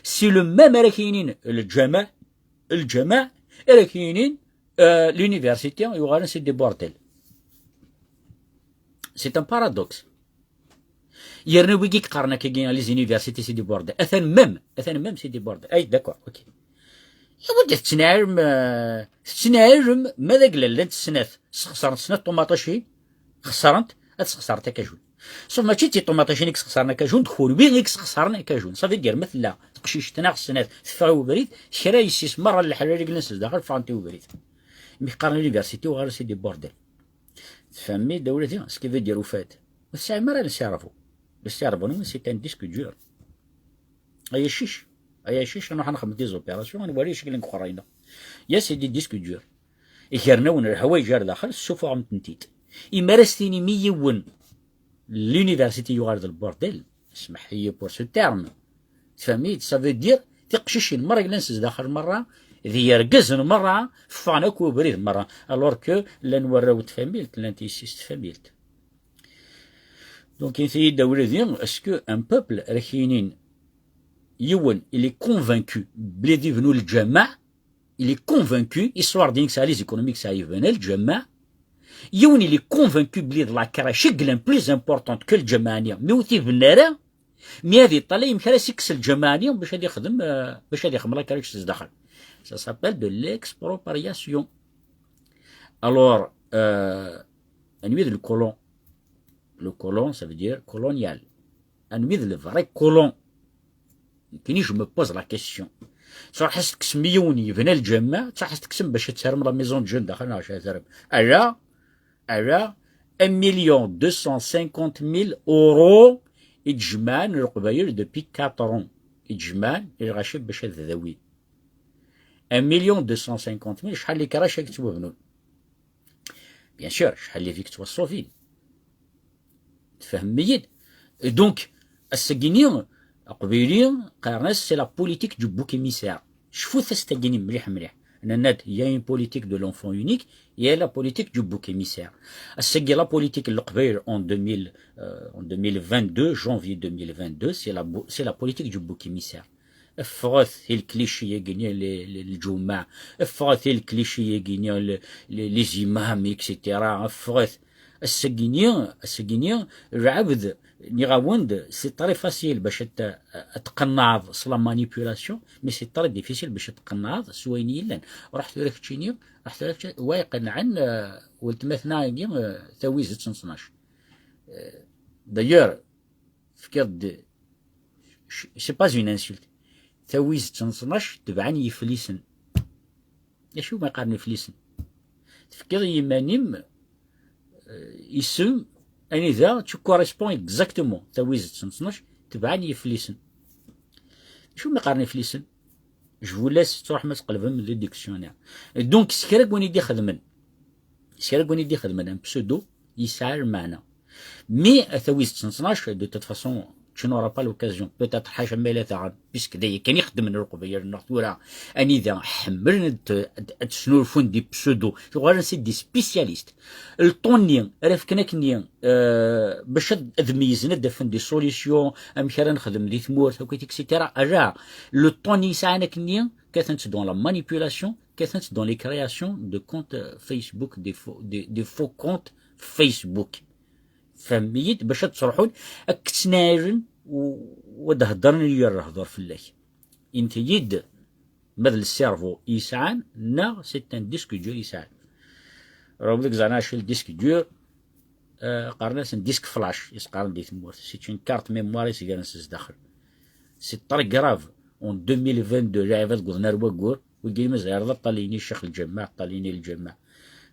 C'est le même ara k-yinin lǧameɛ, lǧameɛ, ara k-yinin, euh, l'université, yuɣalen c'est des bordels. C'est un paradoxe. Yerna wigi yeqqaren akkagi, les universités c'est des bordels. Atan même, atan même c'est des bordels. Ay, d'accord, ok. Iwanda tettnaɛlem, euh, tettnaɛlem ma d agla llant snat, sxeṣrent snat ṭumaṭicin, xeṣrent, ad sxeṣrent akajun. Sauf mačči d tiṭumaṭicin i yesxeṣren akajun, d kunwi i yesxeṣren akajun. Ça veut dire, ma tella teqcict neɣ snat teffeɣ i ubrid, kra yessi-s merra n leḥlal i yellan s daxel ffɣent i ubrid. Mi qqaren l'université uɣalen c'est des bordels. Tfehmem-iyi-d a wladi? Ce qui veut dire, au fait, ur tesɛim ara le cerveau. Le cerveau-nwen, c'est un disque dur. Ay accic, ay accic, nruḥ ad nexdem des opérations, ad nwali acu i yellan deg uxerray-nneɣ. Ya, c'est des disques durs. Gar-awen lḥwayeǧ ar daxel, tessufuɣem-tent-id. Imi ara s-tinim i yiwen, l'université yuɣal d lbordel, Smeḥ-iyi pour ce terme. Tfehmit? Ça veut dire tiqcicin merra yellan s zdaxel merra, d yergazen merra, ffɣen akk ubrid merra. Alors que llan warraw n tfamilt, llant yessi-s n tfamilt. Donc, inti-yi-d a wladi, est-ce que un peuple ara k-yinin yiwen, il est convaincu belli ad yebnu lǧameɛ, il est convaincu, histoire d-, yesɛa les économiques, yesɛa yebna lǧameɛ, yiwen, il est convaincu belli d la crèche i yellan plus importante que lǧameɛ-nni, mi ur t-yebni ara, mi ad yeṭṭalay amek ara s-ikkes lǧameɛ-nni bac ad yexdem, euh, bac ad yexdem la crèche s zdaxel. Ça s'appelle de l'expropriation. Alors, euh, anwi d le colon? Le colon, ça veut dire colonial. Anwi d le vrai colon? Nekkini, je me pose la question. Tṛuḥ ad s-tekkes yiwen yebna lǧameɛ, tṛuḥ ad s-tekkes bac ad terrem la maison de jeunes daxel, neɣ acu ara terrem? Ala, ala, un million deux cent cinquante mille euros i d-jemɛen Leqbayel depuis quatre ans. I d-jemɛen i lɣaci bac ad dawin. Un million deux cent cinquante mille, acḥal n les crèches i yettwabnun? Bien sûr, acḥal n les vies i yettwaṣṣufin. Tfehmem-iyi-d? Donc, ass-agi-ni, aqbayli, qqaren-as, c'est la politique du bouc émissaire. Cfut ass-agi-ni mliḥ, mliḥ. Nenna-d, il y a une politique de l'enfant unique, il y a la politique du bouc émissaire. Ass-agi, la politique n Leqbayel en deux mille, euh, en deux mille vingt-deux, janvier deux mille vingt-deux, c'est la bo-, c'est la politique du bouc émissaire. Ffɣet i le cliché-agi-ni, le, le, lǧumeɛ. Ffɣet i le cliché-agi-ni, le, le, les imams, et cetera. Ffɣet. Ass-agi-ni, ass-agi-ni, lɛebd, nniɣ-awen-d, c'est très facile bac ad t-, ad tqennɛeḍ s la manipulation, mais c'est très difficile bac ad tqennɛeḍ s wayen yellan. Ruḥ tura keččini, ruḥ tura keččini, wa iqennɛen, euh, weltma-tneɣ-agi, euh, tawizet n tnac. Euh, d'ailleurs, tefkiḍ-d, c'est pas une insulte. Tawizet n tnac tebɛen yiflisen. D acu ma qqaren iflisen? Tefkiḍ i yiman-im, euh, isem anida tu correspond exactement. Tawizet n tnac tebɛen yiflisen. D acu ma qqaren iflisen? Je vous laisse, tṛuḥem ad tqelbem le dictionnaire. Donc, s kra n win i d-ixedmen, s kra n win i d-ixedmen un pseudo, yesɛa lmeɛna. Mais, euh, tawizet n tnac, de toute façon, tu n'auras pas l'occasion. Peut-être ḥaca ma yella daɣen, puisque d aya kan i xeddmen Leqbayel-nneɣ tura, anida ḥemmlen ad, ad, ad snulfun des pseudos. Tuɣalen c'est des spécialistes. Le temps-nni ara fken akkenni, euh, bac ad, ad meyyzen, ad d-afen des solutions, amek ara nexdem di tmurt, akk, et cetera. Ala, le temps-nni i sɛan akkenni, kkaten-t dans la manipulation, kkaten-t dans les créations de comptes, euh, Facebook, des faux, des, des faux comptes Facebook. Tfehmem-iyi-d? Bac ad ttruḥun ad k-ttnalen u, u ad heddren i yir lehdur fell-ak. Inti-yi-d ma d le cerveau i yesɛan, neɣ c'est un disque dur i yesɛan. Rewwel deg ẓana acu le disque dur, euh, qqaren-asen disque flash, i s-qqaren di tmurt. C'est une carte mémoire i s-gren s zdaxel. C'est très grave. En deux mille vingt-deux, lɛibad wwḍen ar waggur, wigi mazal d aṭṭalini, ccix lǧameɛ, aṭṭalini lǧameɛ.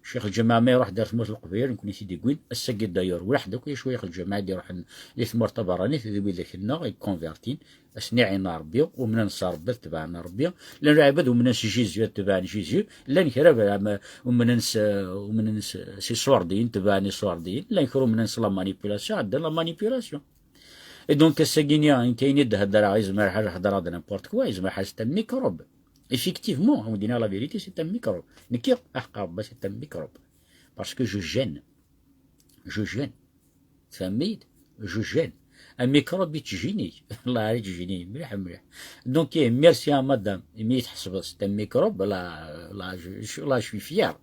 Ccix lǧameɛ ma iruḥ-d ar tmurt n Leqbayel, nekkni t-id-iwwin, ass-agi d'ailleurs, walaḥ d akk icuyix lǧameɛ i d-iruḥen di tmurt taberranit, d widak-nneɣ i convertin, ad sen-iɛin Rebbi, umnen s Rebbi, ad tebɛen Rebbi. Llan lɛibad umnen s Jésus, ad tebɛen Jésus. Llan kra, umnen s, umnen s, s iṣurdiyen, tebɛen iṣurdiyen. Llan kra umnen s la manipulation, ɛeddan la manipulation. Et donc, ass-agi-ni, ayen kan i d-heddreɣ, yezmer ḥal heddreɣ de n'importe quoi, yezmer ḥal c'est un microbe. Effectivement, on dit la vérité, c'est un microbe. Nekki, ah, Rebbi, c'est un microbe. Parce que je gêne. Je gêne. Tfehmem-iyi-d? Je gêne. Un microbe yettjini. Wallah yettjini mliḥ, mliḥ. Donc, eh, merci à madame. Imi tḥesbeḍ c'est un microbe, là, là, je, je, là, je suis fier.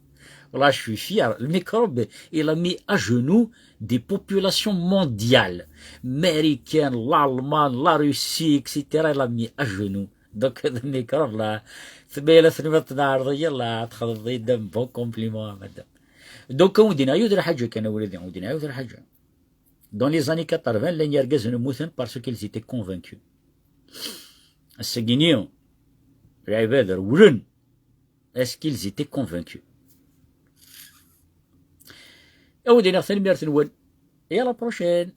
Là, je suis fier. Le microbe, il a mis à genoux des populations mondiales. Américaines, l'Allemagne, la Russie, et cetera. Il a mis à genoux. Donc, le microbe, là, c'est bien, là, c'est une bonne, là, تخلط un bon compliment, madame. Donc, on dit, يوثر حاجة كان ولدي، on dit, يوثر حاجة. Dans les années quatre-vingts, llan yergazen mmuten parce qu'ils étaient convaincus. Ass-agi-ni, lɛibad rewlen, est-ce qu'ils étaient convaincus? Awen-d-iniɣ tanemmirt-nwen. Et à la prochaine.